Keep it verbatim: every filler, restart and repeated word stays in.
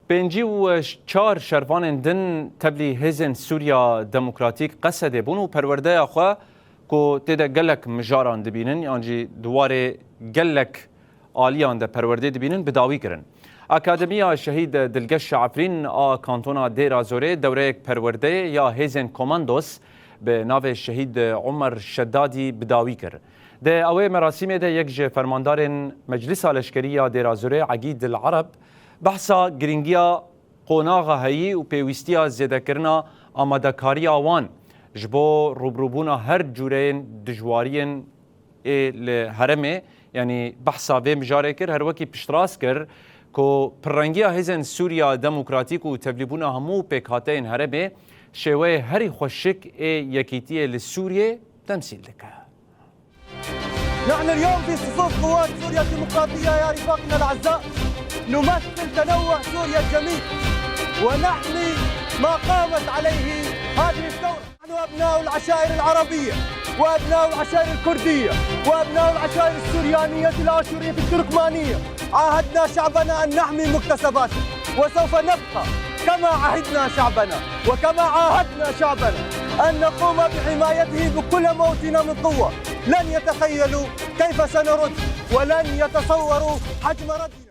Pêncî û çar şervanên din tevlî Hêzên Sûriya Demokratîk Qesedê bûn û perwerdeya xwe ku tê de gelek mijaran dibînin, yan jî di warê gelek aliyan de perwerdê dibînin, bi dawî kirin. Akademiya Şehîd Dilgeş Efrîn a Kantona Dêra Zorê dewreyek perwerdeyê ya Hêzên Komandos bi navê Şehîd Omer Şedadî bi dawî kir. Di ewê merasîmê de yek ji fermandarên Meclisa Leşkerî ya Dêra Zorê Egîd El Ereb behsa girîngiya qonaxa heyî û pêwîstiya zêdekirina amadekariya wan ji bo rûbirûbûna her cûreyên dijwariyên ê li herêmê, yanî behsa vê mijarê kir, her wekî piştrast kir ku pirrengiya Hêzên Sûriya Demokratîk û tevlîbûna hemû pêkhateyên herêmê şêweyê herî xweşik ê yekîtiyê li Sûriyê temsîl dike. نحن اليوم في صفوف قوات سوريا الديمقراطية يا رفاقنا الأعزاء، نمثل تنوع سوريا الجميل، ونحمي ما قامت عليه هذه الثورة. نحن أبناء العشائر العربية، وأبناء العشائر الكردية، وأبناء العشائر السريانية الآشورية التركمانية. عاهدنا شعبنا أن نحمي مكتسباته، وسوف نبقى كما عهدنا شعبنا وكما عاهدنا شعبنا أن نقوم بحمايته بكل ما أوتينا من قوة. لن يتخيلوا كيف سنرد، ولن يتصوروا حجم ردنا.